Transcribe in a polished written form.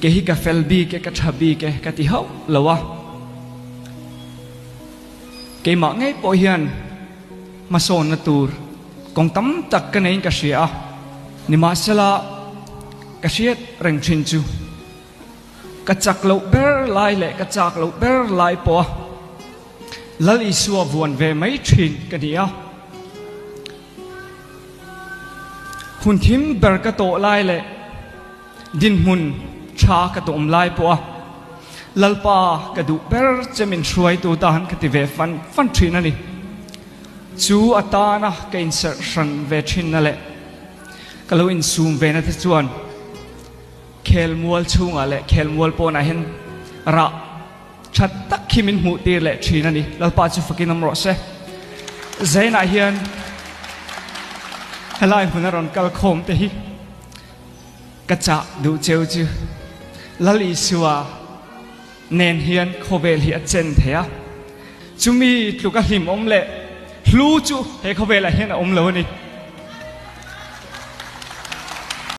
Kei hi ka fel bik e, ka tha bik e ka ti hauh lo a. Keimah ngei pawh hian hmasawnna tur kawng tam tak ka neiin ka hria a, nimahsela ka hriat reng thin chu ka chak loh ber lai leh ka chak loh ber lai pawha Lal Isua vuan ve mai thin ka ni a. Hun thim ber ka tawh lai leh dinhmun tha ka tawm lai pawha Lalpa ka duh ber che min hruaitu tan ka ti ve fan fan thin a ni. Chu atana ka inserh hran ve thinna leh ka lo insum ve na te chuan khelmual chhungah leh khelmual pawnah hian rah Tha tak hi min hmuh tir leh thin a ni. Lalpa chu fakin awm rawh se. Zainah hian helai hmun a rawn kal khawm te hi ka chah duh cheu chu Lal Isua nen hian khawvel hi a chen thei a. Chumi tluk a hlimawm leh hlu chu he khawvelah hian a awm lo a ni.